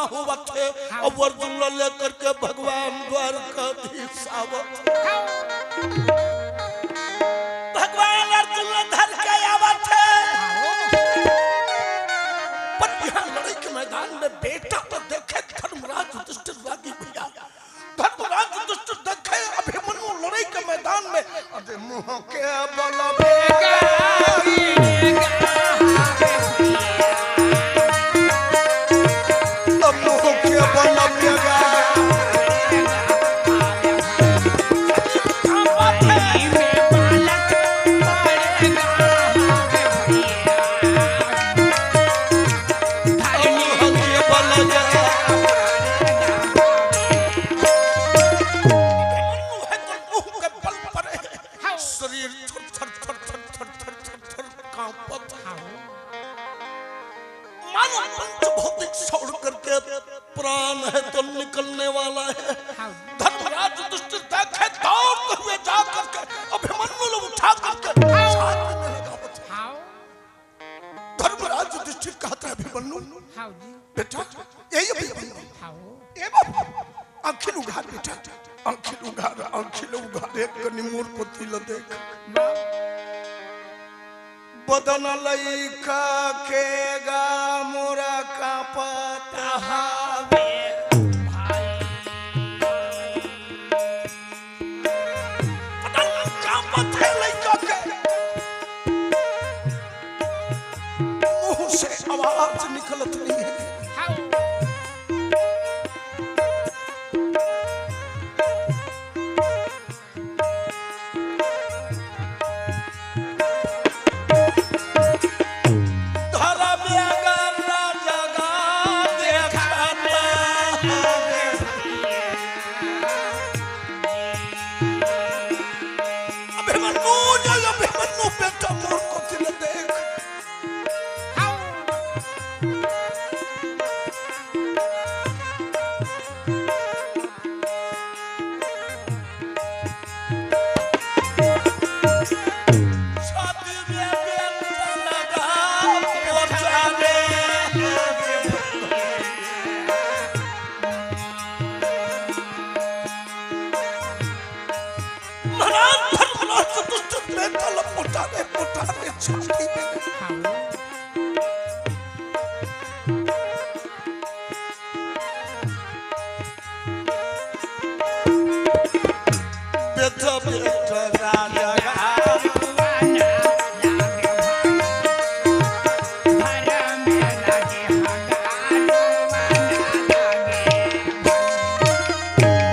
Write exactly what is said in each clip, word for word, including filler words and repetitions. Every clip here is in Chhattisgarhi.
होवत हे, अउ अर्जुन ला लेकर के भगवान द्वारकाधीश आवत हे। भगवान अर्जुन ला धर के आवत हे। पर इहाँ लड़ई के मैदान में बेटा तो देखे धर्मराज युधिष्ठिर रागी भइया। धर्मराज युधिष्ठिर देखे अभिमन्यु लड़ई के मैदान में, अरे मुँह के बल बेगा, मुँह के बल बेगा। मुँह के बल परे हे। हाँ। शरीर थर थर थर थर थर थर थर थर कांपत हे। हाँ। मानो पंचभौतिक छोड़ करके प्राण है तो निकलने वाला है। हाँ। धर्मराज युधिष्ठिर देखे दौड़ते हुए जा करके अभिमन्यु ला उठा करके हाँ। छाती में लगावत हे। हाँ। धर्मराज युधिष्ठिर कहत हे, अभिमन्यु, हाँ जी। बेटा, ए अभिमन्यु, हाँ। ए बाबू, आँखी ल उघार बेटा, आँखी ल उघार, आँखी ल उघार, एक कनी मोर कोति ल देख। बदन लइका के गा मोरा कांपत हवे। पता नहीं का बात हे लइका के। मुँह से आवाज निकलत नहीं हे। धर्म अगर राजा गा देखत हे। अभिमन्यु, जय अभिमन्यु, बेटा मोर कोति ल देख। छाती में बेटा लगा, पोछा ले। महाराज धर्मराज चतुष्टय में तलब उठाने, उठाने छाती में। बेटा, बेटा, राजा।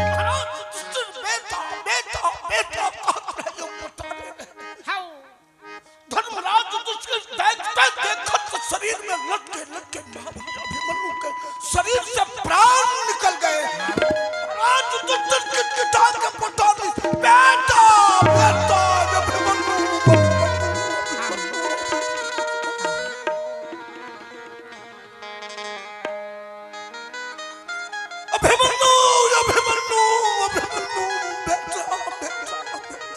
महाराज चतुष्टय बेटा, बेटा, बेटा, कहत रहे, यो पुत्र। धर्मराज युधिष्ठिर देखते देखत शरीर में लटके लटके महाबली अभिमन्यु के शरीर से प्राण निकल गए। महाराज युधिष्ठिर किटकिटा के पुटारी, बेटा, बेटा, अभिमन्यु, अभिमन्यु, अभिमन्यु, अभिमन्यु, बेटा, बेटा, बेटा।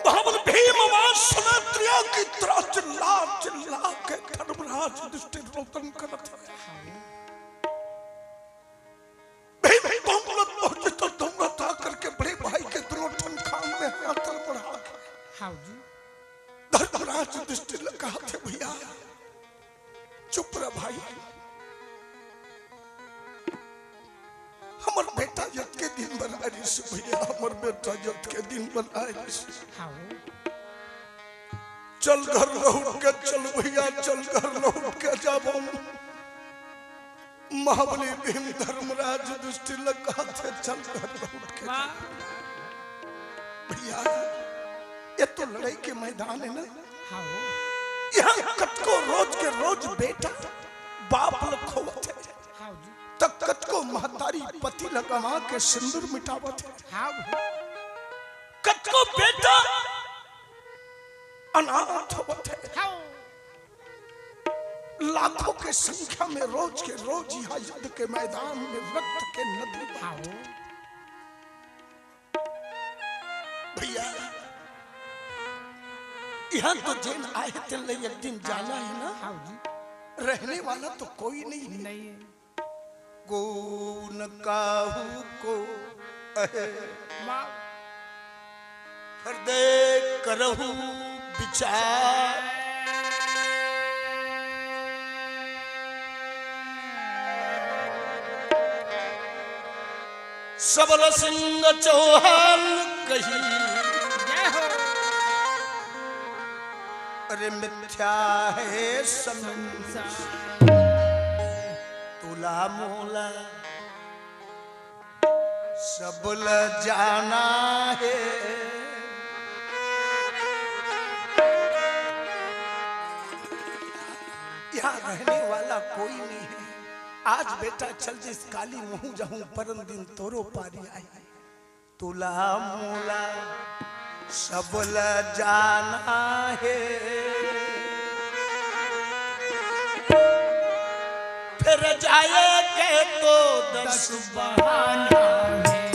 महाबल भीम आवाज सुने त्रिया की तरह चिल्ला चिल्ला के धर्मराज युधिष्ठिर रोदन करत हे। भीम, भीम, दौड़त पहुंचे तो दौड़त आकर के बड़े भाई के दोनों ठन खाम में हाथ बढ़ा के हाँ जी। धर्मराज युधिष्ठिर ल कहत हे, भइया, चुप रह भाई। हमर बेटा जतके दिन बर आए रिहिस भइया, हमर बेटा जतके दिन बर आए रिहिस। हाँ। चल घर लहुट के चल भइया, चल घर लहुट के जाबो। महाबली भीम धर्मराज युधिष्ठिर ल कहत हे, चल घर लहुट के। वाह। भइया, ये तो लड़ई के मैदान हे ना। हाँ हो। इहाँ कतको रोज के रोज बेटा बाप ल खोवत हे। हाँ जी। त कतको महतारी पति ल गंवा के सिंदूर मिटावत हे। हाँ हो। कतको बेटा अनाथ होवत हे। हाँ। लाखों के संख्या में रोज के रोज यहाँ युद्ध के मैदान में रक्त के नदी बहत हे। भइया, यहाँ तो जेन आए हे, तेन ल एक दिन जाना हे ना। हाँ जी। रहने वाला तो कोई नहीं है। नहीं है। गुन काहू को अहे। वाह। हृदय करहु विचार। सबल सिंह चौहान कही। जय हो। अरे मिथ्या है संसार। तुला मोला सबल जाना है। यहाँ रहने वाला कोई नहीं है। आज बेटा चल दिस, काली महूँ जाहूँ, परन दिन तोरो पारी आही। तुला मोला सबल जाना है। फिर जाए के तो दस बहाना है।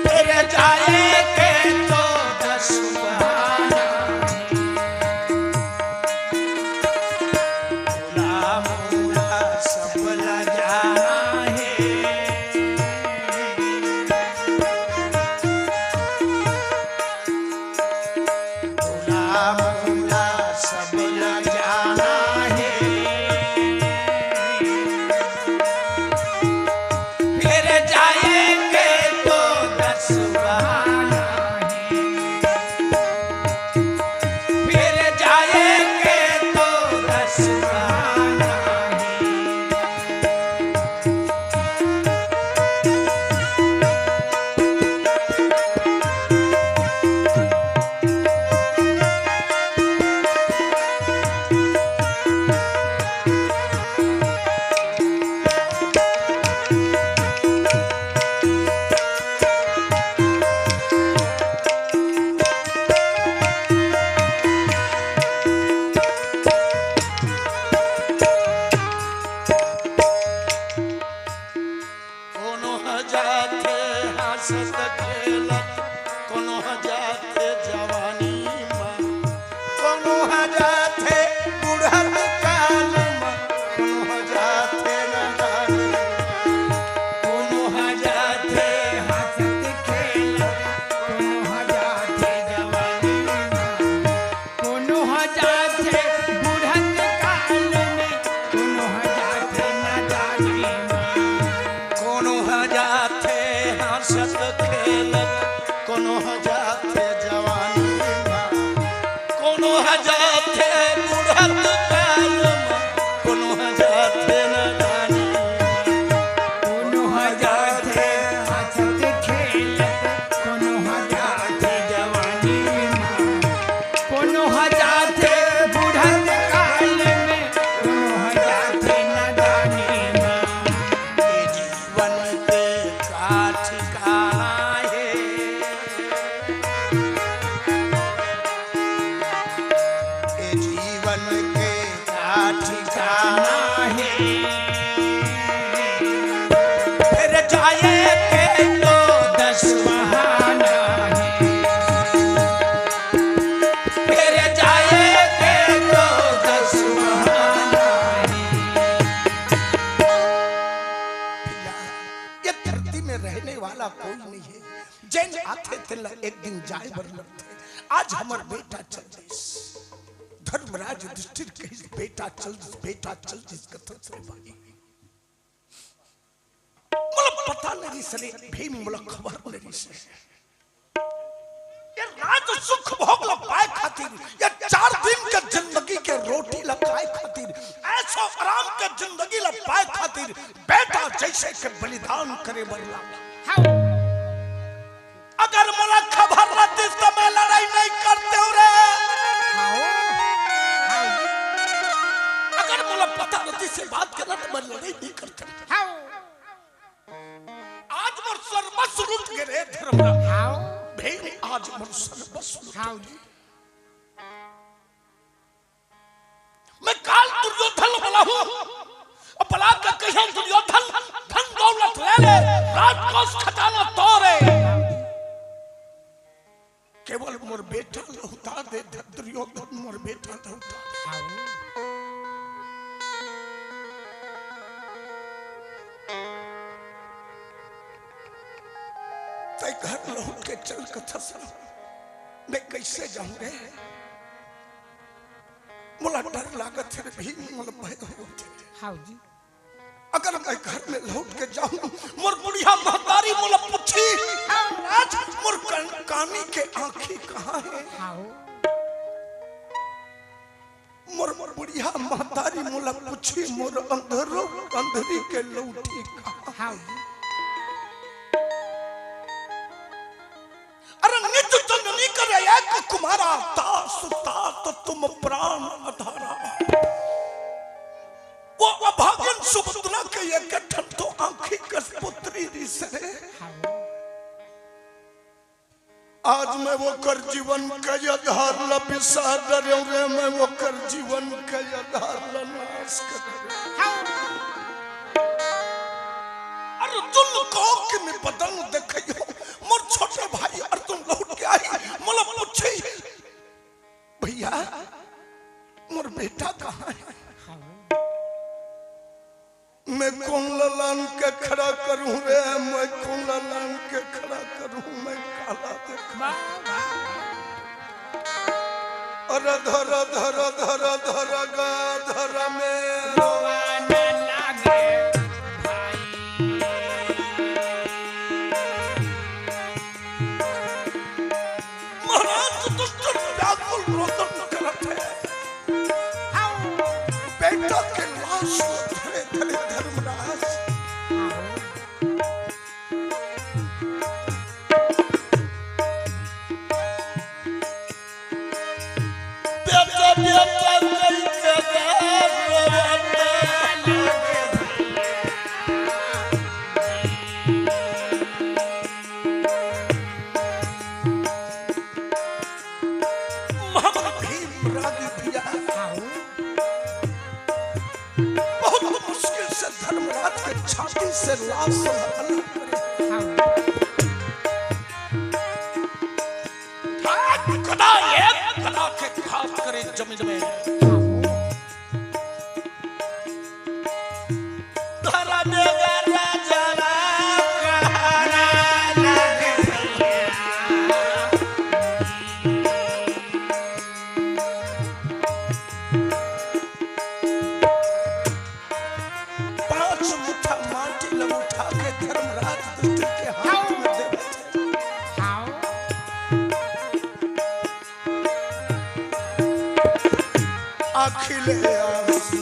फिर जाए के तो दस बहाना है। तुला मोला सबल जाना है। तुला मोला सबल जाना है। फिर जाए के तो दस बहाना है। फिर जाए के तो दस बहाना है। कोनो ह जाथे हँसत खेलत, कोनो ह जाथे जवानी म, कोनो ह जाथे बुढ़त काल म, कोनो ह जाथे नादानी म। कोनो ह जाथे हँसत खेलत, कोनो ह जाथे जवानी म। कोनो ह जाथे बुढ़त काल में, कोनो ह जाथे नादानी में। कोनो ह जाथे हँसत खेलत, कोनो ह जाथे जवानी में। कोनो ह जाथे बुढ़त काल में, कोनो ह जाथे नादानी में। कोनो ह जाथे हँसत खेलत, कोनो ह जाथे जवानी में, कोनो ह जाथे बुढ़त काल में, कोनो ह जाथे नादानी में। ए जीवन के का ठिकाना हे? ए जीवन के का ठिकाना हे? फिर जाए के तो दस बहाना हे। फिर जाए के तो दस बहाना हे। ये धरती में रहने वाला कोई नहीं है। जेन आथे तेला एक दिन जाए बर लगथे। आज हमर बेटा चल दिस। धर्मराज युधिष्ठिर कहिस, "बेटा चल दिस, बेटा चल दिस," कथस रे भाई। मोला पता नइ रिहिस रे भीम, मोला खबर नइ रिहिस रे। ये राज सुख भोग ला पाए खातिर, ये चार दिन के जिंदगी के रोटी ला खाए खातिर, ऐसो आराम के जिंदगी ला पाए खातिर बेटा जइसे के बलिदान करे बर लागे। हाँ। अगर मोला खबर रहतिस त मैं लड़ाई नइ करतेंव रे। हाँ। हाँ। अगर मोला पता रहतिस ये बात के ना त मैं लड़ाई नइ करतेंव। हाँ। आज मोर सर्वस्व लुट गे रे धर्मराज। हाँ। भीम, आज मोर सर्वस्व लुट गे। हाँ। मैं काल दुर्योधन ला बलाहूँ। अब बला के कहिहूँ, "दुर्योधन, धन दौलत ले ले, राजकोष खजाना तोरे।" केवल मोर बेटा लहुटा दे, दुर्योधन मोर बेटा लहुटा दे। तैं घर लहुट के चल कथस, मैं कइसे जाहूं रे? मोला डर लागत हे रे भीम, मोला भय होत हे। हाव जी। अगर मैं घर में लहुट के जाहूं, मोर बुढ़िया महतारी मोला पूछही, "आज मोर कन-, कानी के आंखी कहां हे?" हाव। मोर, मोर बुढ़िया महतारी मोला पूछही, "मोर अंधरू, अंधरी के लहुटी कहां हे?" हाव जी। अरे नित जननी करे एक कुमारा, तात तात तुम प्राण आधारा। वो अभागिन सुभद्रा के एक ठन तो आंखी कस पुत्री रिहिसे। आज मैं ओकर जीवन के आधार ला बिसार डरेंव रे, मैं ओकर जीवन के आधार ला नाश कर। अर्जुन को कि मैं बदन देखइयो, मोर छोटे भाई अर्जुन लहुट के आही, मोला पूछही, "भैया, मोर बेटा कहां हे?" मैं कोन ला लान के खड़ा करहूं रे, मैं कोन ला लान के खड़ा करहूं, मैं काला देख। अरे धर, धर, धर, धर गा, धर में रोवा न लागे भाई। महाराज दुष्ट व्याकुल रोदन करत हे। बेटा के लाश ला धरे धरे धर्मराज। बेटा, बेटा कहि के रोवत। महाभीम रागी भैया। बहुत मुश्किल से धर्मराज के छाती से लाश अलग करे। एक गदा, एक गदा के घात करे जमीन में। धरा देगा राजा रा कहरा लग भैया। पांच मुठा माटी ल उठा के धर्मराज दुष्ट के हाथ में दे देथे। हाव। आँखी ले आंसू।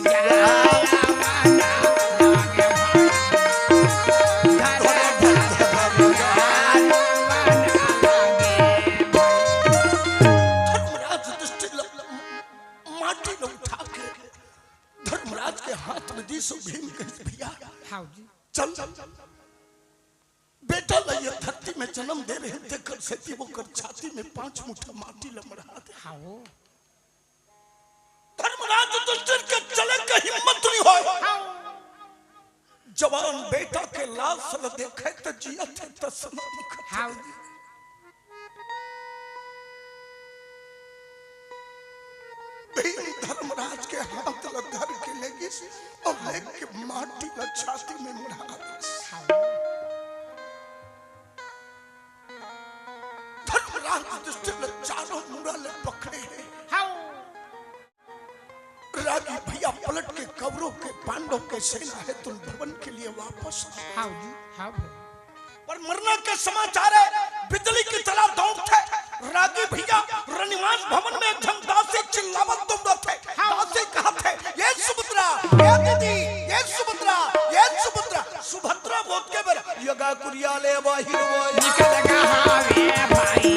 धर्मराज दुष्ट ल-, माटी ल उठा के धर्मराज के हाथ में दीस अउ भीम कहिस, "भैया, हाव जी। चल, चल, चल, चल।" बेटा ल ये धरती में जन्म दे रहे, तेकर सेती ओकर छाती में पांच मुठा माटी ल मढ़ा दे। हाव। धर्मराज दुष्ट के चले के हिम्मत नइ होय। हाव। जवान बेटा के लाश ल देखे त जियत हे तसन दिखत हे। हाव। भीम धर्मराज के हाथ ल धर के ले गिस अउ लेके माटी ल छाती में मुड़ा दिस। धर्मराज युधिष्ठिर ल चारों मुड़ा ले पकड़े हे। हाव। रागी भैया पलट के कौरव के, पांडव के सेना हे तुम भवन के लिए वापस आओ। हाव जी, हाव भैया। पर मरना के समाचार हे, बिजली की तरह दौड़थे। रागी भैया रनिवास भवन में एक झन दासी चिल्लावत दौड़थे। हाव। दासी कहथे, "ये सुभद्रा, ये दीदी, ये सुभद्रा, ये सुभद्रा।" सुभद्रा बोलके बेरा, "ये गा कुरिया ले बाहिर वो।" निकल गा हावे भाई।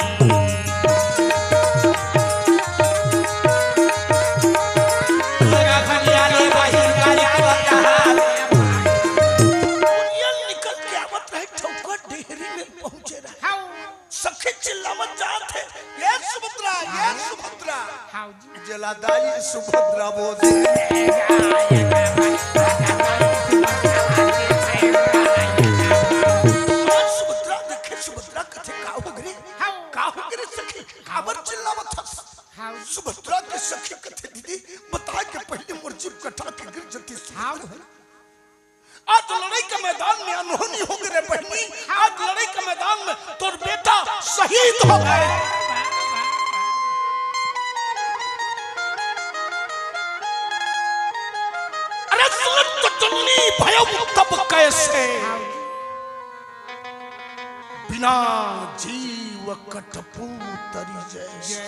ये गा कुरिया ले बाहिर, गा निकल गा हावे भाई। कुरिया निकल के आवत रहे, ठौका डेहरी में पहुंचे रहे। हाव। सखी चिल्लावत जात हे, "ये सुभद्रा, ये सुभद्रा।" हाव जी। जेला दाई सुभद्रा बोले। सुभद्रा देखे, सुभद्रा कथे, "का हो गे रे?" आज लड़ाई के मैदान में अनहोनी हो गए रे बहनी, आज लड़ाई के मैदान में तोर बेटा शहीद हो गए। अरे सुन तो टुन्नी भयउ तब कैसे, बिना जीव कटपु तरी जैसे।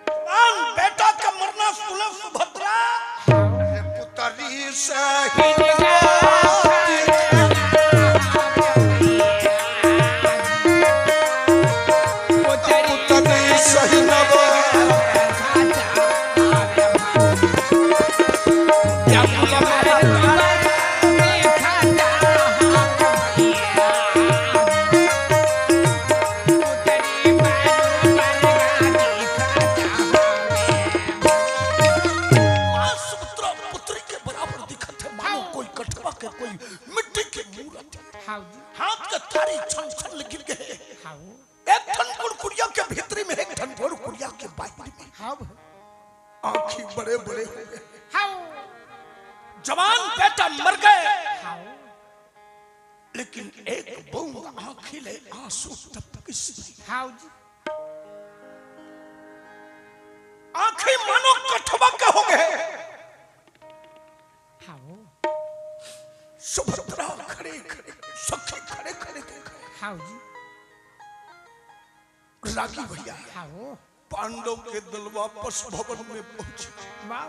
भगवान बेटा का मरना सुने सुभद्रा, पुतरी सही पुतरी सही नवा। आज सुभद्रा पुत्री के बराबर दिखत हे, मानो कोई कठवा के, कोई मिट्टी के मूरत हे। हाँ जी। हाथ के थारी छन छन ले गिर गए। हाँ। एक ठन कुड़कुड़िया के भीतरी में, एक ठन कुड़कुड़िया के बाहरी में। हाँ। आँखी बड़े बड़े हो गए। हाँ। जवान बेटा मर गए। हाँ। लेकिन एक बूंद आँखी ले आंसू टपकिस नहीं। हाँ जी। आँखी मानो कठवा के हो गए। हाँ। सुभद्रा खड़े खड़े, सखी खड़े खड़े देख रहे। हाँ जी। रागी भैया। हाँ। पांडव के दल वापस भवन में पहुंचे। वाह।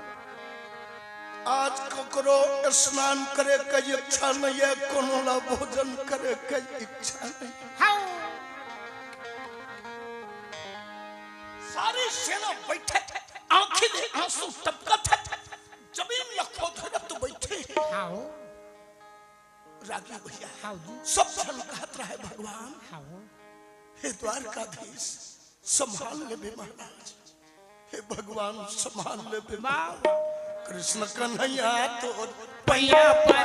आज ककरो स्नान करे के इच्छा नहीं है, कोनो ला भोजन करे के इच्छा नहीं। हाँ। सारी सेना बैठे, आंखी ले आंसू टपकत हे, जमीन ला खोद रहे तो बैठे। हाँ। रागी भैया। हाँ जी। सब झन कहत रहे, भगवान, हाँ। हे द्वारकाधीश, संभाल लेबे महाराज। हे भगवान, संभाल लेबे। वाह। कृष्ण कन्हैया तोर पैया पर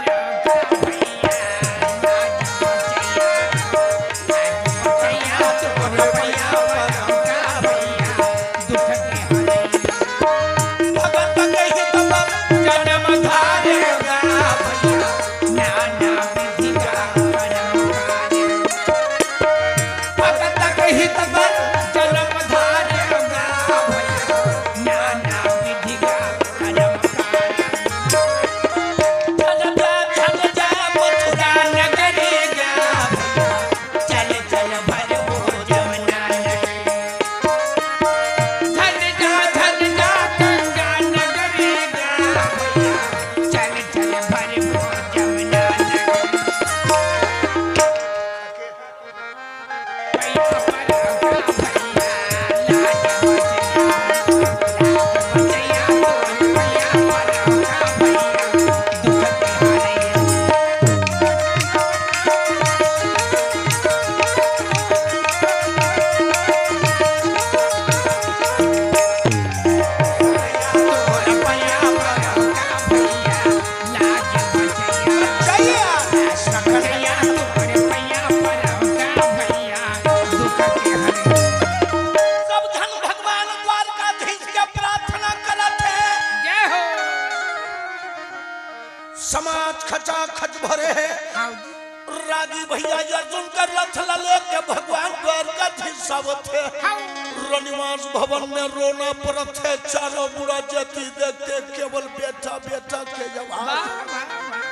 भगत के हित बर जन्म धारे गा भैया, नाना विधि का कर्म काज। भगत के हित बर जन्म धारे गा भैया, नाना विधि का कर्म काज। चल जा, चल जा मथुरा नगरी गा भैया, चल चल भर वो जमुना नगरी। धन जा, धन जा गंगा नगरी गा भैया। चल चल भर वो जमुना नगरी। भैया बड़ा गा भैया, लाज बचैया, लाज बचैया, भैया बड़ा गा भैया। सब झन भगवान द्वारकाधीश के प्रार्थना करत हे। जय हो। समाज खचाखच भरे हे। हाँ जी। रागी भैया अर्जुन कर रथ ला लेके भगवान द्वारकाधीश आवत हे। हाँ। रनिवास भवन में रोना पड़त हे, चारों मुड़ा जाति देख के केवल बेटा बेटा के आवाज। वाह, वाह, वाह, वाह।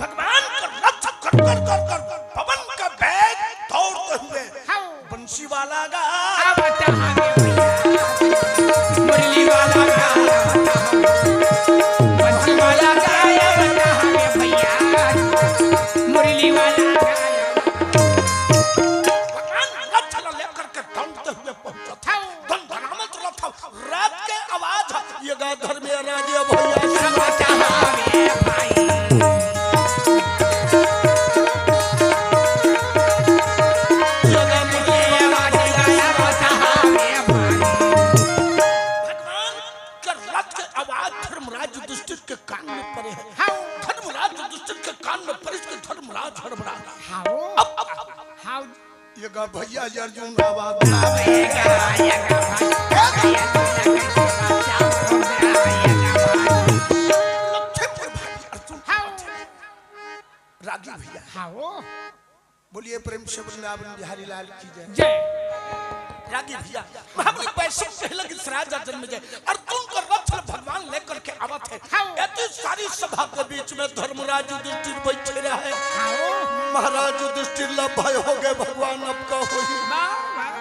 भगवान का रथ कर कर कर कर पवन का वेग दौड़ते हुए हाँ। बंसी वाला गा। आवत हवे भैया। मुरली वाला गा। बंसी वाला गा, आवत हवे भैया। मुरली वाला गा। भगवान रथ ला लेकर के दौड़ते हुए पहुंचत हे। हाँ। दन दनामत रथ, रथ के आवाज, ये गा धर्मे राजे भैया। आवत हवे भाई। भगवान के रथ के आवाज धर्मराज युधिष्ठिर के कान में पड़े हे। हाँ। धर्मराज युधिष्ठिर के कान में पड़े के धर्मराज हड़बड़ा। हाँ। अब, अब, अब, हाँ। ये गा भैया अर्जुन आवाज। अब ये गा, ये गा भाई। ये गा, ये गा, ये गा, ये गा। हाँ, ओ। बोलिए प्रेम से वृंदावन बिहारी लाल की जय। जय। रागी भैया, महाबली वैश्य कहलक कि राजा जन्म जाय, अर्जुन का रथ ल भगवान लेकर के आवत हे। हाँ। एती सारी सभा के बीच में धर्मराज युधिष्ठिर बैठे रहे। हाँ। महाराज युधिष्ठिर ला भय हो गए, भगवान अब का होही? वाह, वाह, वाह।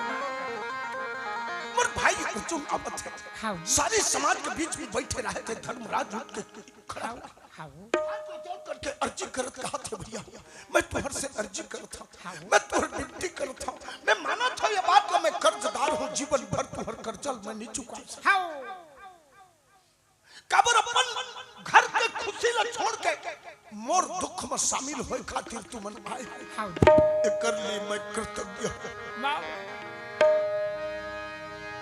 मोर भाई अर्जुन आवत हे। हाँ। सारी समाज के बीच में बैठे रहे थे धर्मराज युद्ध के खड़ा हाँ, हुआ। हाँ। हाथ जोड़ करके अर्जी करत कहत हे, भैया, मैं तुहर से अर्जी करत हूँ, हाँ। मैं तुहर विनती करत हूँ, मैं मानत हूँ ये बात ला मैं कर्जदार हूँ, जीवन भर तुहर कर्जा ल मैं नहीं चुका सकता। हाँ। काबर अपन घर के खुशी ला छोड़ के मोर दुख में शामिल होए खातिर तुमन आए हो। हाँ। एकर लिए मैं कृतज्ञ हूँ। वाह।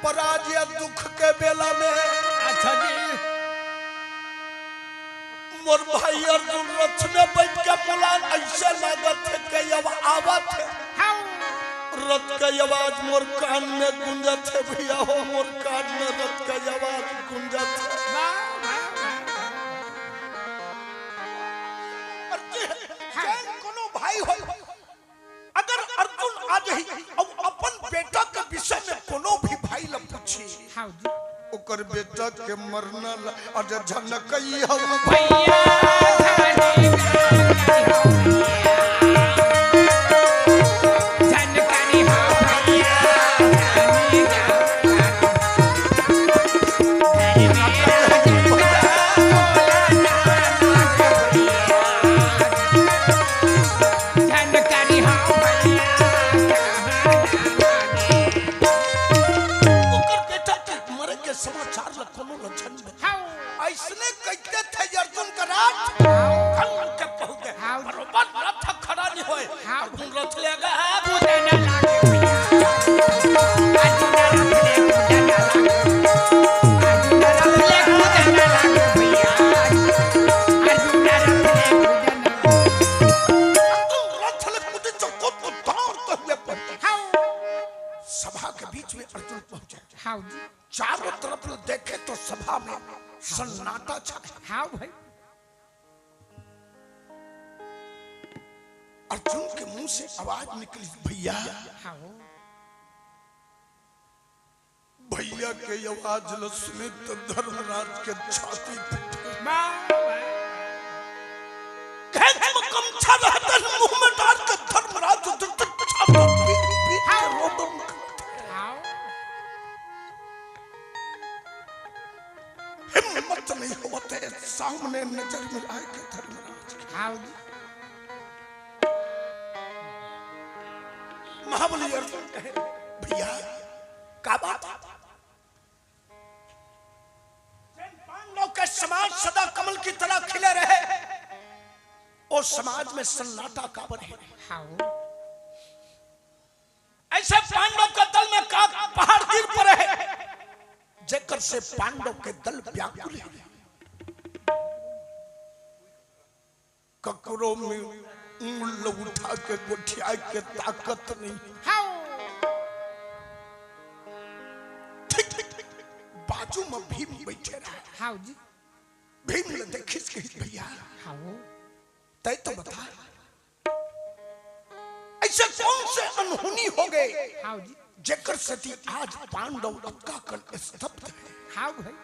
पर आज ये दुख के बेला में अच्छा जी। मोर भाई अर्जुन रथ में बैठ के मोला ऐसे लागत हे कि अब आवत हे। हाँ। रथ के आवाज मोर कान में गूंजत हे भैया हो, मोर कान में रथ के आवाज गूंजत हे। वाह, वाह, वाह, वाह। और जे, हाँ। जे कोनो भाई हो, अगर अर्जुन आ जाही अउ अपन बेटा के विषय में कोनो भी भाई ला पूछी, हाँ जी। ओकर बेटा के मरना ला, अरे झनकई हवा भैया, झनकई हवा भैया, झनकई हवा भैया। ओकर बेटा के मरे के समाचार ला कोनो ला झन बता। हाँ। अइसने कहिथे अर्जुन का राज, हाँ। खन के पहुंचे। हाँ। बरोबर रथ खड़ा नहीं होए। हाँ। अर्जुन रथ ले गए। कूदे न लागे भैया। अर्जुन रथ ले कूदे न लागे। अर्जुन रथ ले कूदे न लागे भैया। अर्जुन रथ ले कूदे न लागे। अर्जुन रथ ले कूदे चक्को तो दौड़ते हुए पहुंचे। हाँ। सभा के बीच में अर्जुन पहुंचे। हाँ जी। चारों तरफ देखे तो सभा में सन्नाटा छा गया। हाँ भाई। अर्जुन के मुंह से आवाज निकली, "भैया।" हाँ। भैया के आवाज ल सुने तो धर्मराज के छाती फट गई। वाह, वाह। खेत में गमछा रहता है, मुंह में डाल के धर्मराज उधर तक छाती पीट, पीट के रो, रो निकलता है। हाँ। हिम्मत नहीं होते सामने नजर मिलाए के धर्मराज के। हाँ जी। महाबली अर्जुन कहे, "भैया, का बात है?" पांडव के समाज सदा कमल की तरह खिले रहे, ओ समाज में सन्नाटा काबर हे? हाँ। ऐसे पांडव के दल में का पहाड़ गिर पड़े हे, जेकर से पांडव के दल व्याकुल हे। ककरो में ऊन ल उठा के गोठियाए के ताकत नहीं। हाँ। ठीक, ठीक, ठीक। बाजू में भीम बैठे रहे। हाँ जी। भीम ल देखिस कहिस, "भैया, हाँ। तय तो बता, ऐसे कौन से अनहोनी हो गए, हाँ जी। जेकर सेती आज पांडव अतका कन स्तब्ध हे?" हाँ भाई।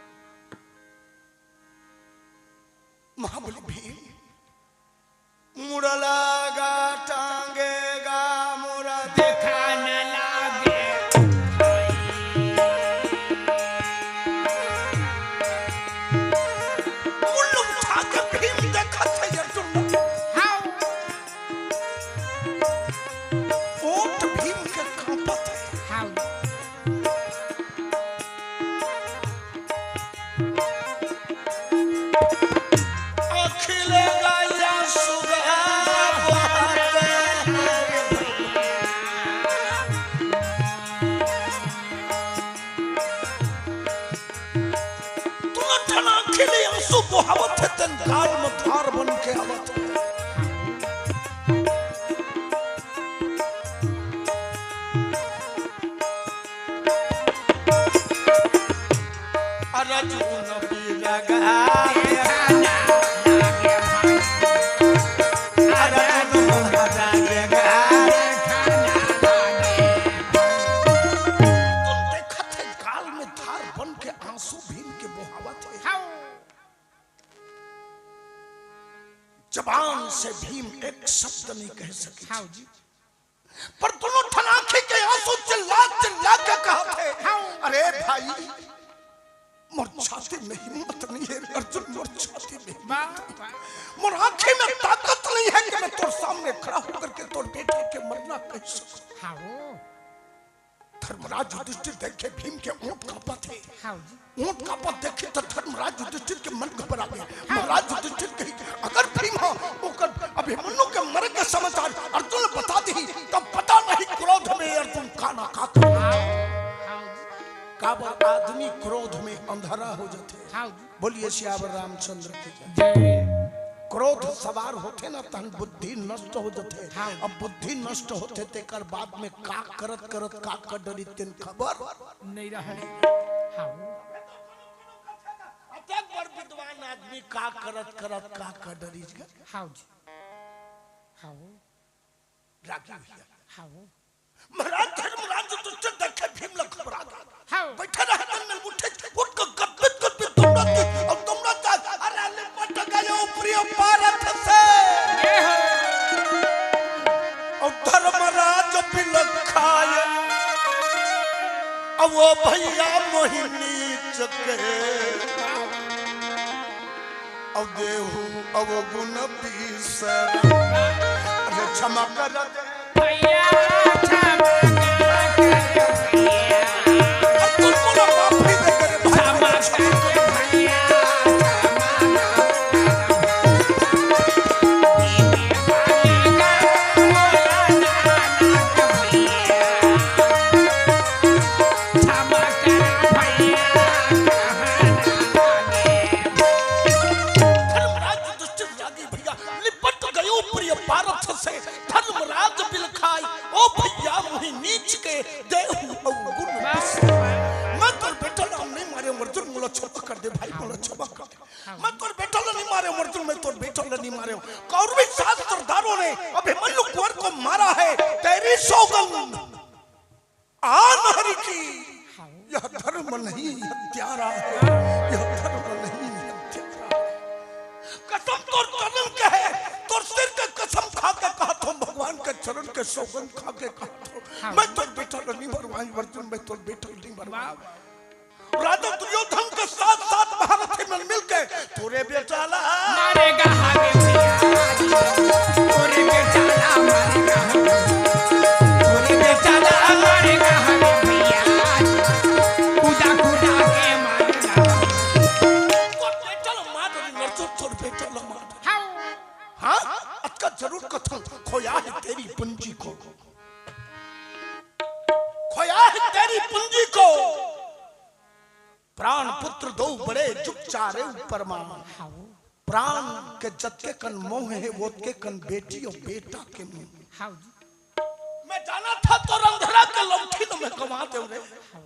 महाबली भीम मुड़ लागा, टांगेगा, मुड़ देखा न लागे। मुड़ उठा के भीम देखत हे अर्जुन। हाँ। ओठ भीम के कांपत हे। हाँ। अखिल गया सुगा बहते। तुम ठना अखिल आंसू बहावत हे, तेन गाल में धार बन के आवत हे। अर्जुन बिरगा के खाना लागे भाई। अर्जुन जबान से भीम एक शब्द नहीं कह सके। हाँ जी। पर दोनों ठन आंखी के आंसू चिल्ला चिल्ला के कहत हे, हाँ। अरे भाई, मोर छाती में हिम्मत नहीं है अर्जुन, मोर छाती में हिम्मत वाह, नहीं। वाह। मोर आंखी में ताकत नहीं है कि मैं तोर सामने खड़ा होकर के तोर बेटे के मरना कह सकूं। हाँ वो। धर्मराज युधिष्ठिर देखे भीम के ओंठ कांपत हे। हाँ जी। ओंठ कांपत देखे तो धर्मराज युधिष्ठिर के मन घबरा गया। हाँ। महाराज युधिष्ठिर कही, अगर भीम हा ओकर अभिमन्यु के मरे के समाचार अर्जुन ल बता दिही, तब पता नहीं क्रोध में अर्जुन का ना का करे। हाँ, हाँ जी। काबर आदमी क्रोध में अंधरा हो जाथे। हाँ जी। बोलिए सियावर रामचंद्र की जय। जय। क्रोध सवार होथे ना, तहन बुद्धि नष्ट हो जाथे। हाँ। अब बुद्धि नष्ट होथे, तेकर बाद में का करत करत का कर डरी, तेन खबर नहीं रहे। हाँ। अतेक बड़ विद्वान आदमी का करत करत का कर डरी। हाँ जी। हाँ। रागी भैया। हाँ। महाराज धर्मराज युधिष्ठिर देखे भीम ल घबरा गे। हाँ। बैठे रहे तन में उठे, उठ के गदगद गदगद दौड़त के, और दौड़त जा, अरे लिपट गयो प्रिय पारथ से। जय हो। और धर्मराज बिलखाय, अब वो भैया मोहि नीच के। अब देहु अवगुण बिसर। अरे क्षमा कर दे। भैया, क्षमा कर दे। अब तू पूरा माफी दे दे रे भाई। क्षमा कर दे भैया, क्षमा कर दे। क्षमा कर भैया, कहना लागे। धर्मराज युधिष्ठिर रागी भैया, लिपट गयो प्रिय पारथ से, धर्मराज बिलखाय, ओ भैया मोहि नीच के, देहु अवगुण बिसर। मैं तोर बेटा ला नहीं मारे हूं अर्जुन, मोला क्षमा कर दे भाई, मोला क्षमा कर दे। मैं तोर बेटा ला नहीं मारे हूं अर्जुन, मैं तोर बेटा ला नहीं मारे हूं। कौरवी सात सरदारों ने अभिमन्यु कुंवर को मारा है, तेरी सौगंध आन हरि की, यह धर्म नहीं हत्यारा है, यह धर्म नहीं हत्यारा है। कसम तोर चरण के है, तोर सिर के कसम खा के कहत हूं, भगवान के चरण के सौगंध खा के कहत हूं, हाँ। मैं तोर बेटा ल नहीं मरवाऊं अर्जुन, मैं तोर बेटा ल नहीं मरवाऊं। राजा दुर्योधन के साथ साथ महारथी मन मिलके तोरे बेटा ला मारेगा हवे भैया, तोरे बेटा ला मारेगा हवे, तोरे बेटा ला मारेगा हवे भैया, कूदा कूदा के मारेगा। तोर बेटा ला मार, नरसुर तोर बेटा ला मार। हाँ। हाँ, अतका जरूर कथन, खोया है तेरी पूंजी को, खोया है तेरी पूंजी को। प्राण पुत्र दो बड़े जुग चारे परमाण। हाँ। प्राण के जतके कन मोह हे, वोतके कन बेटी और बेटा के मोह। हाँ जी। मैं जाना था तोर अंधरा के लौठी ल मैं गंवा देंव रे। हाँ।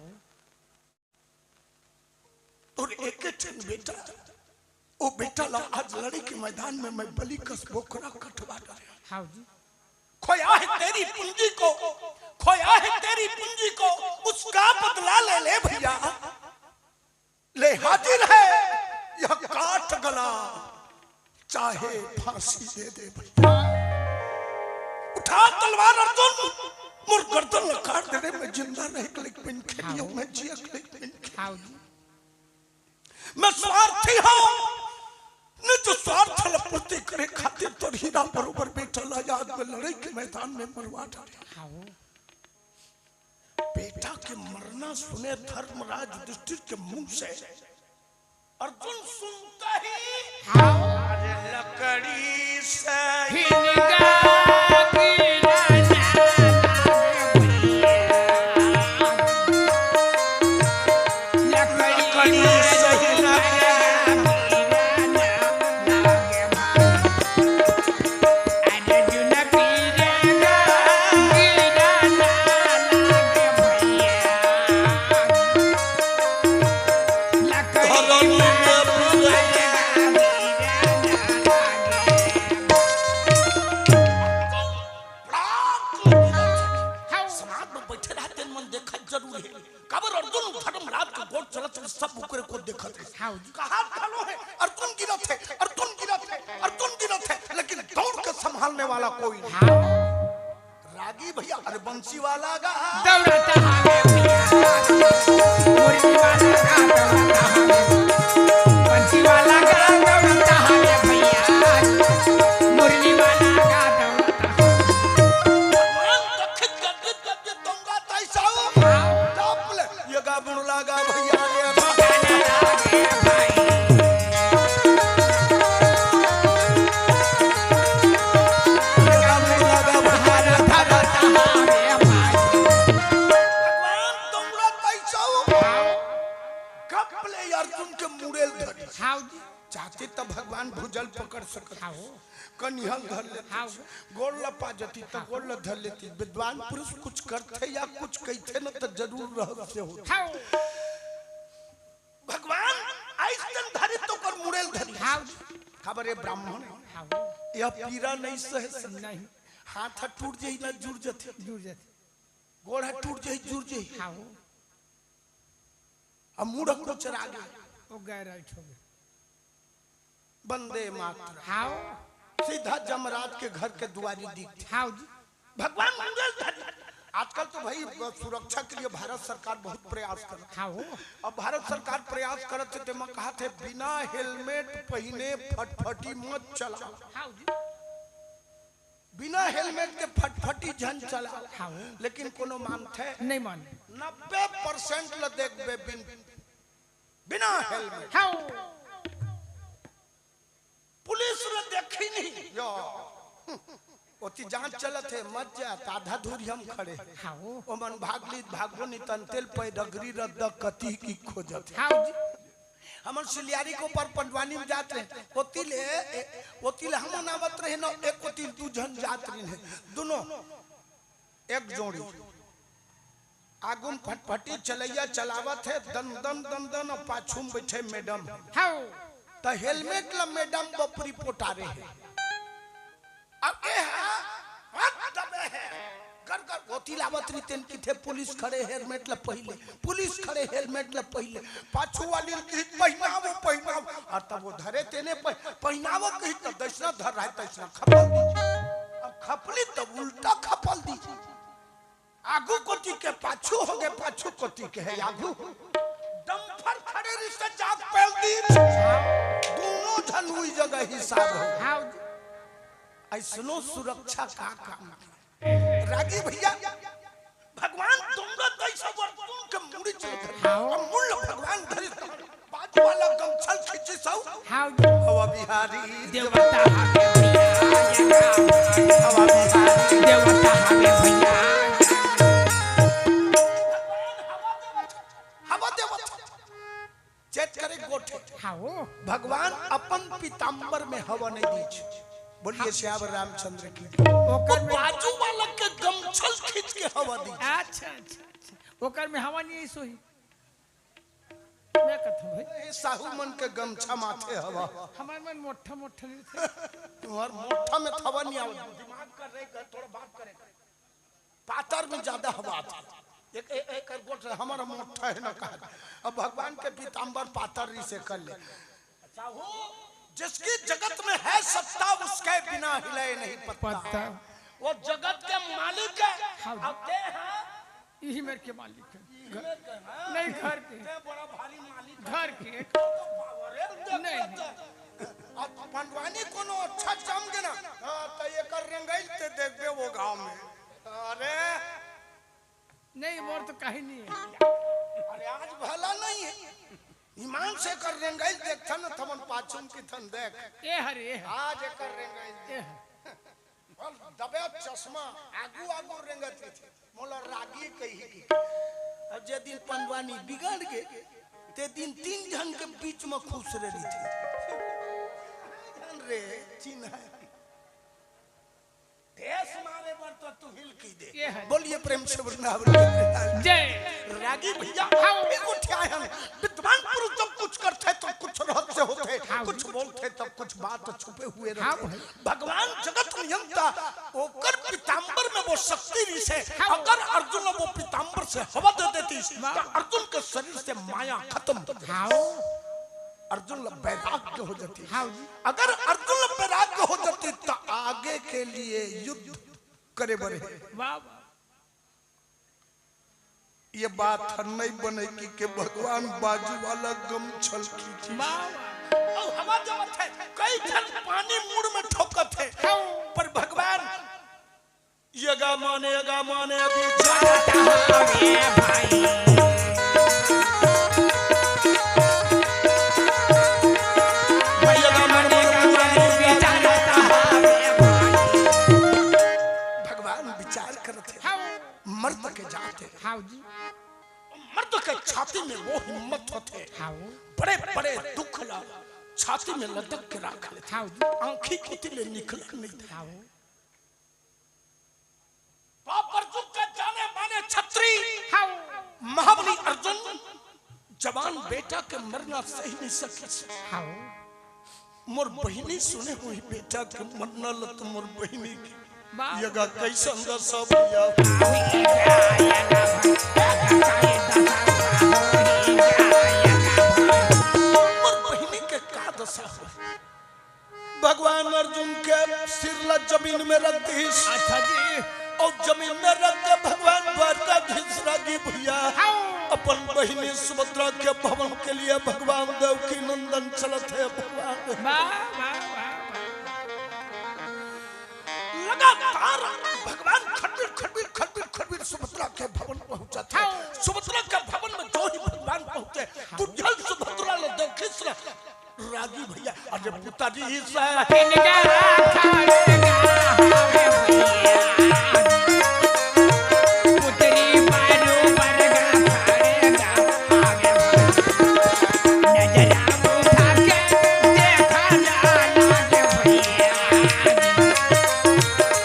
तोर एके ठन बेटा, ओ बेटा ला आज लड़ई के मैदान में मैं बलि कस बोकरा कटवा डारेंव। हाँ जी। खोया है तेरी पूंजी को, खोया है तेरी पूंजी को, उसका बदला ले ले भैया, ले हाजिर है यह काठ गला, चाहे फांसी दे दे भैया। उठा तलवार अर्जुन, मोर गर्दन ला काट दे रे, मैं जिंदा रहे के लइक पिन खेलियो, मैं जिया के लइक पिन खेलियो। हाँ जी। मैं स्वार्थी हूं, निज स्वार्थ ला पूर्ति करे खातिर तोर हीरा बरोबर बेटा ला आज मैं लड़ई के मैदान में मरवा डारेंव। हाँ। बेटा के मरना सुने धर्मराज युधिष्ठिर के मुंह से अर्जुन सुनता ही हाँ। अरे लकड़ी से हिनका गिरा लकड़ी से हिनका समाज में बैठे रहे तेन मन देखत जरूर हे। काबर अर्जुन धर्मराज के गोड़ चलत हे, सब ओकरे को देखत हे। हाँ जी। कहात घलो हे, अर्जुन गिरत हे, अर्जुन गिरत हे, अर्जुन गिरत हे, लेकिन वाला कोई नहीं। हाँ। रागी भैया, अरे बंसी वाला गा। दौड़ता हवे भैया, मुरली वाला गा दौड़ता हवे। बंसी वाला गा दौड़ता हवे भैया, मुरली वाला गा दौड़ता हवे। भगवान दखित गद्दित गद्दित तुंगा तैसाओ। हाँ। दाप ले। ये गा बुड़ला गा भैया रे। ये गा बुड़ला गा भैया रे। भगवान तुमरा तैसाओ। गप ले अर्जुन के मुड़ेल धरी। हाव जी। चाहते त भगवान भुजल पकड़ सकत। हाव। कनिहल धर लेती। हाव। गोड़ ल पा जती त गोड़ ल धर लेती। विद्वान पुरुष कुछ करथे या कुछ कहिथे न त जरूर रहस्य होथे। हाव। भगवान आइस तेन धरी त ओकर मुड़ेल धरी। हाव। काबर ए ब्राह्मण हे। हाव। यह पीरा नहीं सहे सकत। नहीं। हाथ ह टूट जही ना जुड़ जथे। जुड़ जथे। गोड़ ह टूट जही जुड़ जही। हाव। अब मुड़ कोचरा गे। ओ गैर आइठ हो गे। वंदे मातरम। हाव। सीधा जमराज के घर के दुआरी दिखथे। हाव जी। भगवान मुड़ेल धरी। आजकल तो भाई सुरक्षा के लिए भारत सरकार बहुत प्रयास करत हे। हाव। अब भारत सरकार प्रयास करत हे, तेमा कहत हे बिना हेलमेट पहिने फटफटी मत चलाओ। हाव जी। बिना हेलमेट के फटफटी झन चलाओ। हाव। लेकिन कोनो मानथे? नहीं माने। नब्बे परसेंट ल देखबे बिन, बिना हेलमेट। हाव। पुलिस ल देखही नहीं। यो। ओती जांच चलत हे, मत जा, त आधा दूरी हम खड़े। हाव। ओमन भाग ली, भागबो नहीं, तन तेल पैदगरी रद्द कती की खोजत हे। हाव जी। हमन सिलियारी के ऊपर पंडवानी में जात रहे, ओती ले, ए, ओती ले हमन आवत रहे न, एक ओती दू झन जात रहे, दुनो एक जोड़ी। आगू में फटफटी चलैया चलावत हे, दन दन दन दन, अउ पाछू में बैठे मैडम। हाव। त हेलमेट ल मैडम बपरी पोटारे हे। अब ए हा, हाथ दबे हे। गर गर ओती लावत रहितेन किथे पुलिस खड़े हेलमेट ल पहिले, पुलिस खड़े हेलमेट ल पहिले, पाछू वाली ल किहित पहिनावो, पहिनावो। अउ तब ओ धरे तेने प-, पहिनावो किहित त दइसना धर रहा हे, तइसना खपल दी। अब खपली तब उल्टा खपल दी। आगू कोती के पाछू हो गे, पाछू कोती के हे आगू। डम्फर खड़े रिहिसे जात पेल दी। दुनो झन उही जगह हिसाब हो। हाव जी। अइसनो सुरक्षा का काम के। रागी भैया, भगवान तुमरा तइसा वर्तुन के मुड़ी चले धरे। हाव। अब मुड़ भगवान धरे बाजू वाला गमछल खींची सौ। हाव जी। हवा बिहारी देवता हवे भैया, हवा बिहारी देवता हवे भैया। हवा देवता। चेत करे गोठे। हाव। भगवान अपन पीताम्बर में हवा नहीं दीच। बोलिए सियावर रामचंद्र की। ओकर में बाजू वाला के गमछल खींच के हवा दी। अच्छा, अच्छा, अच्छा। ओकर में हवा नहीं आई सोही। मैं कहता हूँ भाई। ए, साहू मन के गमछा माथे हवा। हमार मन मोठा मोठा नहीं थे। तुम्हार मोठा में हवा नहीं आवा। दिमाग कर रहे कर, थोड़ा बात करे कर। पातर में ज्यादा हवा आथे। एक, एक, एक कर गोठ हमारा मोठा हे ना कहा। अब भगवान के पीताम्बर पातर रिहिसे कर ले। साहू, जिसकी जगत में है सत्ता, उसके बिना हिले नहीं पत्ता। पत्ता। वो जगत के मालिक हे। हाँ। अब ते हा इही मेर के मालिक हे। इही मेर के, हाँ? नहीं, घर के। ते बड़ा भारी मालिक हे। घर के। तो power हे, देख नहीं, लेते। नहीं। अब पंडवानी कोनो अच्छा जम गे ना, हाँ, त एकर रेंगई ते देखबे वो गांव में। अरे। नहीं, मोर तो कहीं नहीं हे। अरे, आज भला नहीं हे। ईमान से एकर रेंगई देखथन, थमन पाछू म किथन देख। ए हरे, ए हरे। आज एकर रेंगई ए देख। हरे। बोल, दबे चश्मा, आगू, आगू रेंगत रहिथे। मोला रागी कही की। अब जे दिन पंडवानी बिगड़ गे, ते दिन तीन झन के बीच म खुसरे रहिथे। झन रे, चिन्हा। देश मारे बर तो तू हिल की दे। ये है। बोलिए प्रेम से वृंदावन के प्रिया। जय। रागी भैया, हाँ। एक उठे आए हैं। विद्वान पुरुष जब कुछ करते हैं तो कुछ रहस्य होते हैं, हाँ। कुछ बोलते हैं तो कुछ बात छुपे हुए रहते हैं। हाँ भाई। भगवान जगत नियंता, ओकर पीताम्बर में वो शक्ति रिहिसे, हाँ। अगर अर्जुन वो पीताम्बर से हवा दे देती, वाह। तो अर्जुन के शरीर से माया खत्म। हाँ। अर्जुन ला वैराग्य हो जाती। हाँ जी। अगर अर्जुन ला वैराग्य हो जाती, त आगे के लिए युद्ध करे बर हे। वाह, वाह। ये बात हर नहीं बने कि के भगवान बाजू वाला गमछल खींची। वाह, वाह। अउ हवा जब थे, कई झन पानी मुड़ में ठोकत हे, हाँ। पर भगवान यगा माने, यगा माने अभी जाता हवे भाई। यगा माने, यगा माने अभी जाता हवे भाई। भगवान विचार करत हे। हाँ। मर्द के जात हे। हाँ जी। मर्द के छाती में वो हिम्मत होथे। हाँ। बड़े-बड़े दुख ला छाती में लटक के राख लेथे। हाँ जी। आँखी कोती ले निकलत नहीं थे। हाँ। द्वापर युग के जाने माने छत्री हाँ। महाबली अर्जुन जवान बेटा के मरना सही नहीं सकिस। हाँ। मोर बहिनी सुने होही बेटा के मरना ल त मोर बहिनी के। वाह। यगा कइसन दसा भैया। मोर बहिनी के का दसा होही? भगवान अर्जुन के सिर ला जमीन में रख दिस। अच्छा जी। अउ जमीन में रख के भगवान द्वारकाधीश रागी भैया हाँ। अपन बहिनी सुभद्रा के भवन के लिए भगवान देवकी नंदन चलत हे भगवान। वाह, वाह, वाह, वाह। लगातार भगवान खटबिर, खटबिर, खटबिर, खटबिर सुभद्रा के भवन पहुंचत हे। हाँ। सुभद्रा के भवन में जो ही भगवान पहुंचे, हाँ। दुर्योधन सुभद्रा ला देखिस ना, रागी भैया, अरे पुतरी से पुतरी बारू बरगा फाड़ेगा, आगे नजरा उठा के देखा ना लागे भैया।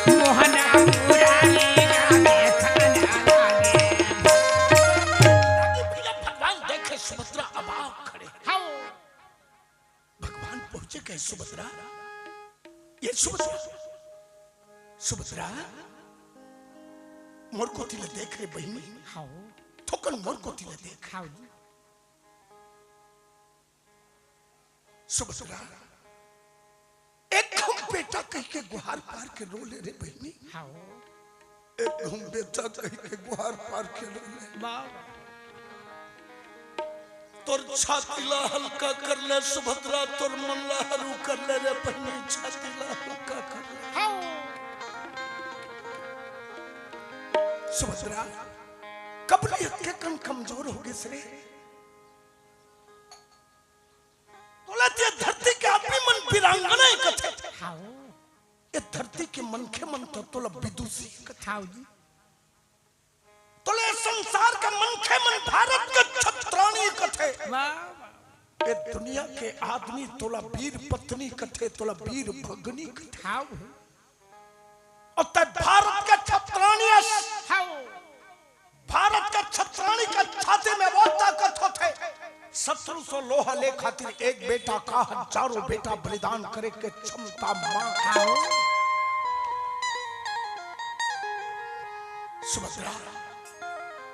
मोहना पुरानी ना देखा ना लागे। रागी भैया, भगवान देखे सुभद्रा अबाक खड़े। हाँ। भगवान पहुंचे कहे सुभद्रा, ये सुभद्रा, सुभद्रा, मोर कोती ल देख रे बहिनी। हाँ। थोकन मोर कोती ल देख। हाँ जी। सुभद्रा, एक घूम बेटा कहि के गुहार पार के रो ले रे बहिनी। हाँ। एक घूम बेटा कहि के गुहार पार के रो ले। वाह। तोर छाती ला हल्का कर ले सुभद्रा, तोर मन ला हरू कर ले रे बहिनी, छाती ला हल्का कर ले। हाँ। सुभद्रा, कब ले अतके कन कमजोर हो गे रे? तोला ते धरती के आदमी मन वीरांगना कथे। हाँ। ये धरती के मनखे मन तो तोला विदुषी कथे। हाँ जी। तोला ये संसार के मनखे मन भारत के छत्राणी कथे। वाह। ये दुनिया के आदमी तोला वीर पत्नी कथे, तोला वीर भगनी कथे। हाँ। अउ तैं भारत के छत्राणी अस। हाँ। भारत के छत्राणी के छाती में वो ताकत होथे, शत्रु से लोहा ले खातिर एक बेटा का हजारों बेटा बलिदान करे के क्षमता माँ। हाँ। सुभद्रा,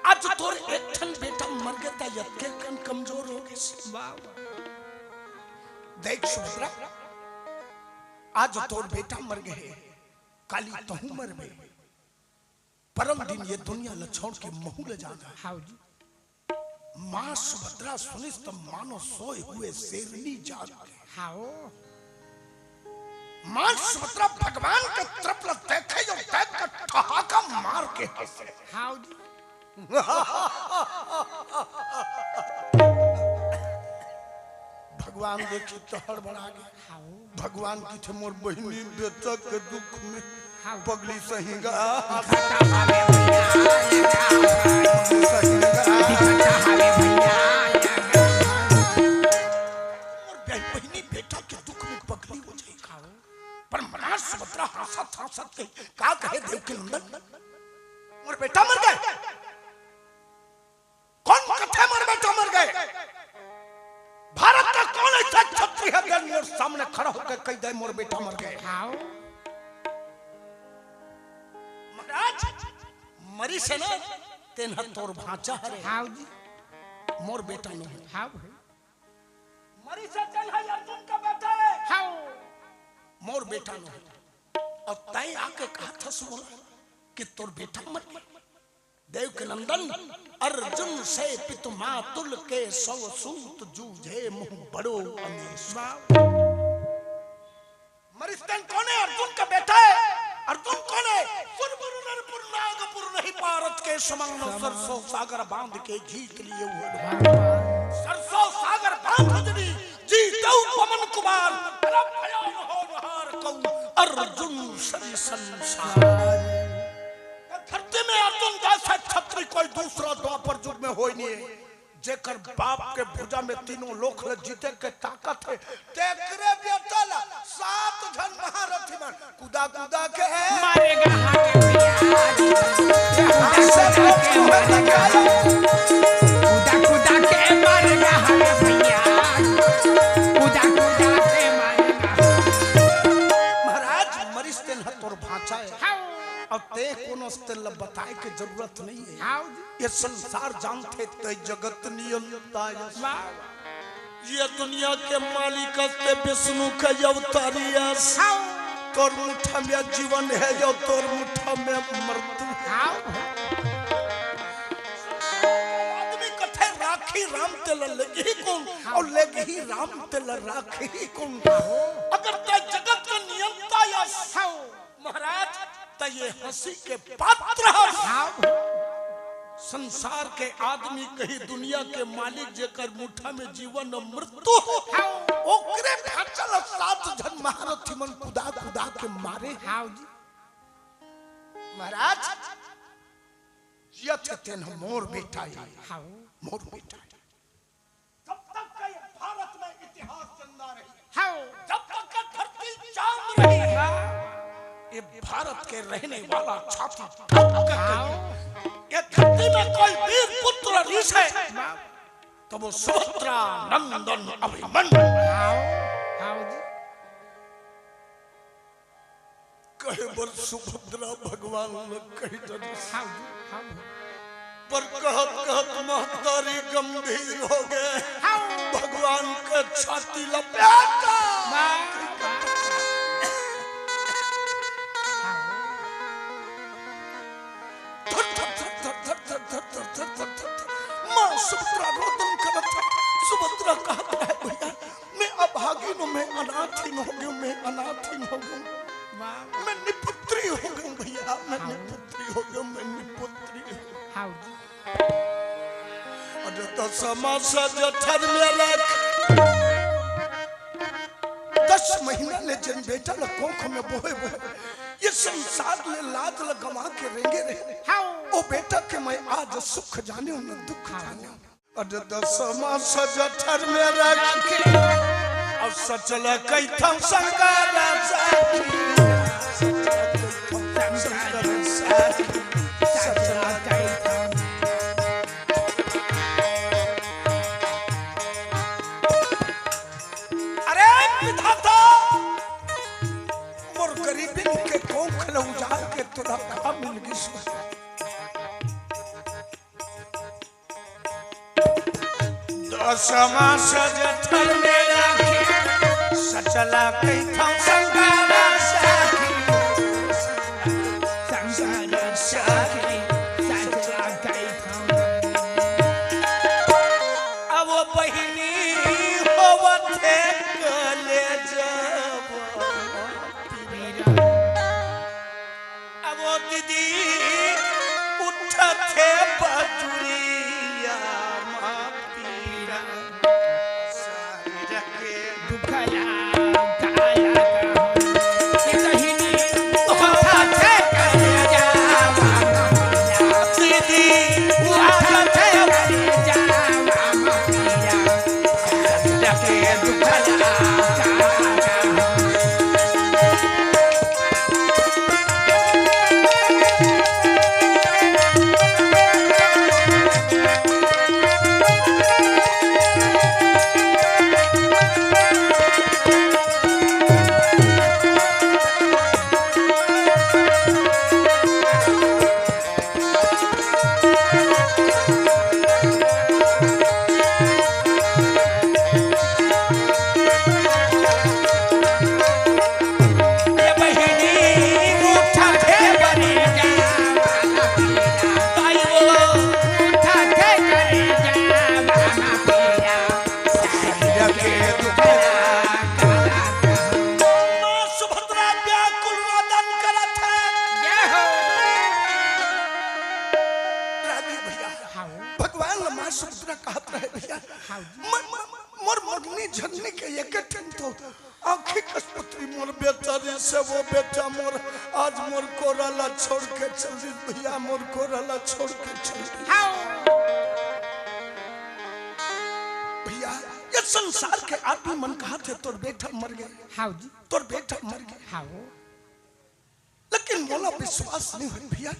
आज तोर एक ठन बेटा मर गे त अतके कन कमजोर हो गे। वाह, वाह। देख सुभद्रा, आज तोर बेटा मर गे हे, काली तहूँ मरबे। परम दिन ये दुनिया ल छोड़ के महूँ ल जाना हे। हाँ जी। माँ सुभद्रा सुनिस त मानो सोए हुए शेरनी जाग गे। हाँ। माँ सुभद्रा भगवान के तरफ ल देखे अउ देख के ठहाका मार के हंसे। हाँ जी। भगवान देखिस त हड़बड़ा गे। हाँ। भगवान कथे मोर बहिनी बेटा के दुख में हाँ। पगली सही गा। सही गा। मोर बह-, बहिनी बेटा के दुख में पगली हो जाही। हाँ। पर माँ सुभद्रा हंसत हंसत कहे, का कहे देवकी नंदन? मोर बेटा मर गे। कोन कथे मोर बेटा मर गे? भारत का कोन अइसा छत्री हे जेन मोर सामने खड़ा होके कहि दे मोर बेटा मर गे? हाँ। महाराज, मरिस हे ना, तेन ह तोर भांचा हरे। हाँ जी। मोर बेटा नोहे। हाँ भाई। अरे सज्जन है अर्जुन का बेटा है। हाँ। मोर बेटा नो। अउ तैं आके कहत हस मोला कि तोर बेटा मर गे। देवकी नंदन, अर्जुन से पितु मातुल के सौ सूत जूझे मुहु बड़ो अनेस। मरिस तेन कोने अर्जुन का बेटा है। अर्जुन कोने? सुरपुर नरपुर नागपुर नहीं पारत के समंग सरसों सागर बांध के जीत लिए हुए। सरसों सागर बांध उजड़ी जीतऊ पवन कुमार, परम भयान हो नहार कऊ अर्जुन सरी संसार। धरती में अर्जुन जैसा छत्री कोई दूसरा द्वापर युग में होय नहीं है। जेकर बाप के भुजा में तीनों लोक ल जीते के ताकत है, तेकरे बेटा ला सात झन महारथी मन कुदा कुदा के मारेगा हाथ भैया। कुदा कुदा के मारेगा हाथ भैया। कुदा कुदा के मारेगा। महाराज, मरिस तेन ह तोर भांचा है। हाँ। अउ तें कोनो तेन ल बताए के जरूरत नहीं है। हाँ जी। ये संसार जानथे ते जगत नियंता अस। वाह। ये दुनिया के मालिक अस ते विष्णु के अवतारी अस। हाँ। तोर मुठा में जीवन है, यो तोर मुठा में मृत्यु है। हाँ। आदमी कथे राखही राम तेला लेगही कोन, हाँ। अउ लेगही राम तेला राखही कोन। हाँ। अगर ते जगत के नियंता अस, हाँ। महाराज, त ये हंसी के पात्र हस। हाँ। संसार के आदमी कही दुनिया के मालिक जेकर मुठा में जीवन अउ मृत्यु हो, हाँ। ओकरे भांचा ल सात झन महारथी मन कुदा कुदा के मारे। हाँ जी। महाराज, जियत हे तेन ह मोर बेटा हे। हाँ। मोर बेटा हे। जब तक के भारत में इतिहास जिंदा रही, हाँ। जब तक के धरती चांद रही, ये भारत के रहने वाला छाती ठोक के कही, ये धरती में कोई वीर पुत्र रिहिसे, तो वो सुभद्रा नंदन अभिमन्यु। हाँ, हाँ जी। कहे बर सुभद्रा भगवान ल कहि डरिस। हाँ, हाँ। पर कहत कहत महतारी गंभीर हो गे। हाँ। भगवान के छाती ल बेटा। वाह, वाह। हाँ। धर, धर, धर। माँ सुभद्रा रोदन करत हे। सुभद्रा कहत हे, भैया, मैं अभागिन हूँ, मैं अनाथिन हो गई हूँ, मैं अनाथिन हो गई हूँ। वाह। मैं निपुत्री हो गई हूँ भैया, मैं हाँ। निपुत्री हो गई हूँ, मैं निपुत्री हो गई हूँ। हाँ जी। अरे दसमा से जठर में रख, दस महीना ले जेन बेटा ल कोख में बोहे बोहे, ये संसार ले लाज ल गवा के रेंगे रहे। हाँ। ओ बेटा के मैं आज सुख जाने हूँ, न दुख हाँ। जाने हूँ। अरे दसमा से जठर में रखी, अउ सच ल कहिथंव शंकर साखी। सच ल कहिथंव शंकर साखी, सच ल कहिथंव। अरे विधाता, मोर गरीबी के कोख ल उजाड़ के तोला का मिल गिस? दसमा से जठर में राखी, सच ल कहिथंव शंकर साखी। शंकर साखी, सच ल कहिथंव। अब बहिनी होवत हे कलेजवा। अब ओ दीदी उठत हे बजुरिया मा पीरा। सारी रखे दुखला काला का। कस पुत्री मोर बेटा रे से वो बेटा मोर, आज मोर कोरा ला छोड़ के चल दिस भैया, मोर कोरा ला छोड़ के चल दिस। भैया, ये संसार के आदमी मन कहथे तोर बेटा मर गे, हाँ जी। तोर बेटा मर गे। हाँ। लेकिन मोला विश्वास नहीं होय भैया।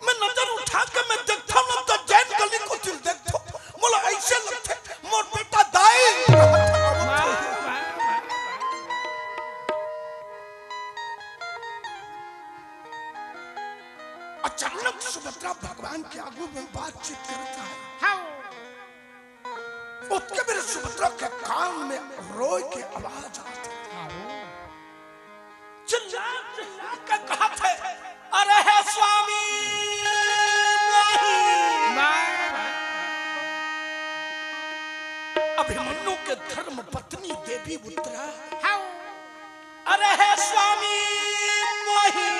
मैं नजर उठा के मैं देखथव ना तो जैन गली कोती ल देखथव, मोला ऐसे लगथे मोर बेटा दाई। अचानक सुभद्रा भगवान के आगू में बातचीत करत हे। हाँ। ओतके बेर सुभद्रा के कान में रोय के आवाज आथे। चिल्ला चिल्ला के कहथे, "अरे हे स्वामी, मोही।" अभिमन्यु के धर्म पत्नी देवी उत्तरा। अरे हे स्वामी, मोही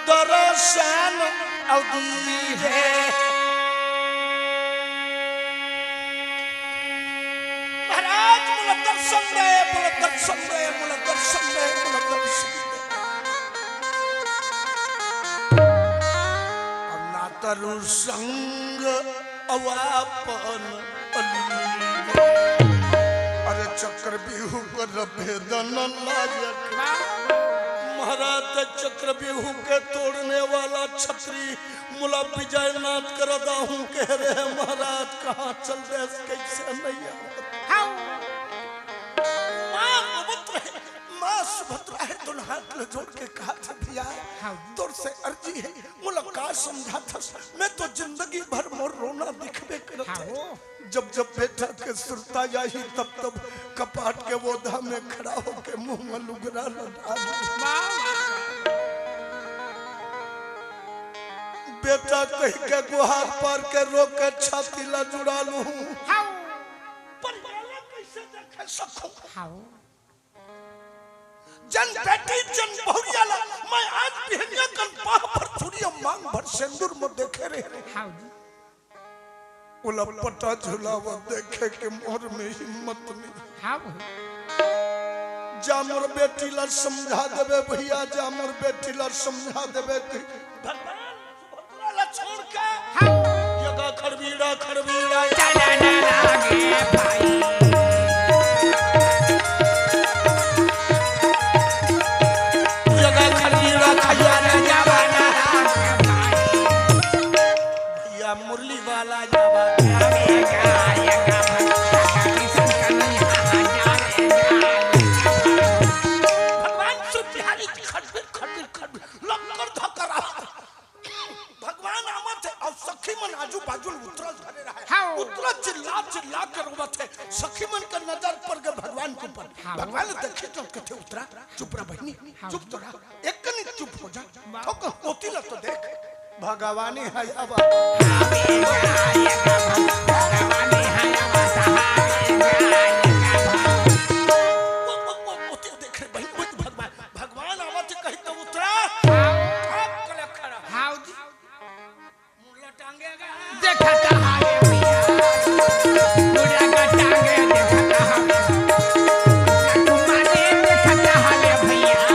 दर्शन अवधी है। महाराज, मोला दर्शन दे, मोला दर्शन दे, मोला दर्शन दे, मोला दर्शन दे। अब ना तरु संग अवापन अली। अरे चक्रव्यूह कर भेदन लायक। महाराज, चक्रव्यूह के तोड़ने वाला छत्री मोला विजयनाथ कर दाहू के रे महाराज, कहाँ चल देस, कैसे नहीं आवत। हाँ। माँ रोवत रहे, माँ सुभद्रा हे तो हाथ ल जोड़ के कहथे, "भैया, हाँ। तोर से अर्जी हे, मोला का समझाथस, मैं तो जिंदगी भर मोर रोना दिखबे करत हे।" जब जब बेटा के सुरता आही, तब तब कपाट के ओधा में खड़ा होके मुंह में लुगरा लगा दे। बेटा कह के गुहार पार के रो के छाती ला जुड़ा लूं। पर ये ला कैसे देखे सकूं? जन बेटी जन बहुरिया ला मैं आज बिहनिया कन बाह भर चूड़ी अउ मांग भर सेंदूर में देखे रहे। ओला पटा झुलावा देखे के मोर में हिम्मत नहीं। हाँ भाई। जा मोर बेटी ला समझा देबे भैया, जा मोर बेटी ला समझा देबे। भगवान सुभद्रा ला छोड़ के ये गा खड़बीड़ा, खड़बीड़ा। चला ना लागे भाई। ये गा खड़बीड़ा, खैया ना जावा ना लागे भाई। भैया मुरली वाला जावा। भगवान शिव बिहारी जी खड़बीड़, खड़बीड़, खड़बीड़, लक्कड़ धक्कर आवा। भगवान आवत हे अउ सखी मन आजू बाजू ल उत्तरा धरे रहे। हाँ। उत्तरा चिल्ला चिल्ला के रोवत हे। सखी मन के नजर पड़ गे भगवान के ऊपर। हाँ। भगवान देखिस त कथे, "उत्तरा, चुप रह बहिनी, हाँ। चुप तो रह, एक कनी चुप हो जा, वाह। थोक ओती ला तो देख।" भगवान हे आवा। वो, वो, वो, ओती देख रे बहिनी, वो तो भगवान, भगवान आवत हे कही तो उत्तरा। हाँ। आप कले खड़ा। हाँ जी। मुड़ला टांगे गा। देखता हाले भैया, मुड़ला का टांगे देखता हाले। कुमारी देखता हाले भैया,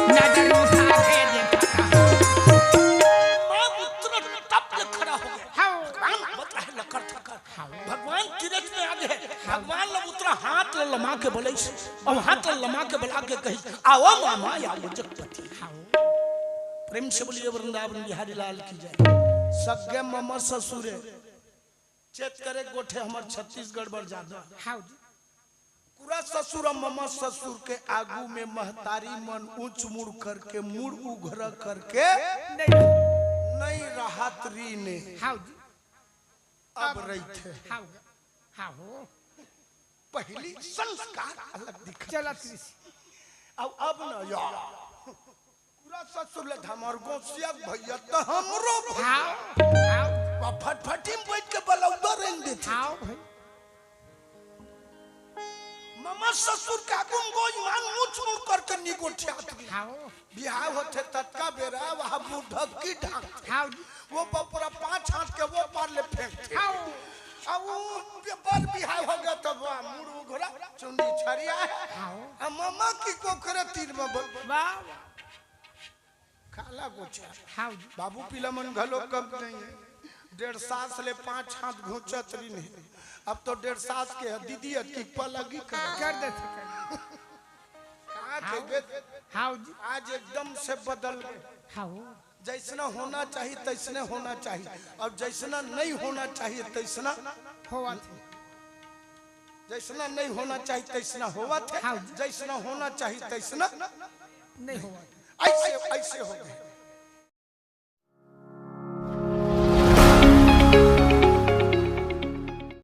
नजर उठा के देखता हाले। माँ उत्तरा टप ले खड़ा हो गया। हाँ। भगवान आवत हे लकर थकर। हाँ। भगवान तीरथ में आ गे हे। भगवान ला उत्तरा हाथ ला लमा के बोलिस, अउ हाथ ला लमा के बोला के कहिस, "आवा मामा, आवा जगपति।" हाँ। प्रेम से बोलिए वृंदावन बिहारी लाल की जय। सगे ममा ससुरे, चेत करे गोठे हमर छत्तीसगढ़ बर जादा। हाँ जी। कुरा ससुर अउ ममा ससुर के आगू में महतारी मन ऊंच मुड़ करके, मुड़ उघरा करके नहीं। नहीं रहत रीने। हाँ जी। अब अब रहिथे। हाँ। हाँ हो। पहली संस्कार अलग दिखत चलत रहिस। अब, अब न यार। पूरा ससुर ले हमर गोसिया भैया त हमरो भैया। हाँ, हाँ। वा फटफटी में बैठ के बलौदा रेंग देथे। हाँ भाई। ममा ससुर के आगू में गोइमान मुछ मुड़ करके निगोठियात रही। हाँ। बिहाव होथे ततका बेरा वहाँ बुढ़की ढांक। हाँ। वो बपरा पाँच हाथ के वो पार ले फेंक। हाँ। अब वो बर बिहाव हो गया तब वहाँ मुड़ उघ ममा की कोखरे तीर में बोल। वाह। काला गोचा। हाँ जी। बाबू पीला मन घलो कम नहीं है। डेढ़ सास ले पाँच हाथ घुंचत रही नहीं। अब तो डेढ़ सास के है, दीदी अति पलगी कर। कर दे सके। कहाँ थे बे? हाँ जी। आज एकदम से बदल गए। हाँ। जैसना होना चाहिए तैसने होना चाहिए, और जैसना नहीं होना चाहिए तैसना, होवा थे। जैसना नहीं होना चाहिए तैसना होवा थे, हाँ जी। जैसना होना चाहिए तैसना। नहीं होवा थे। ऐसे ऐसे हो गए।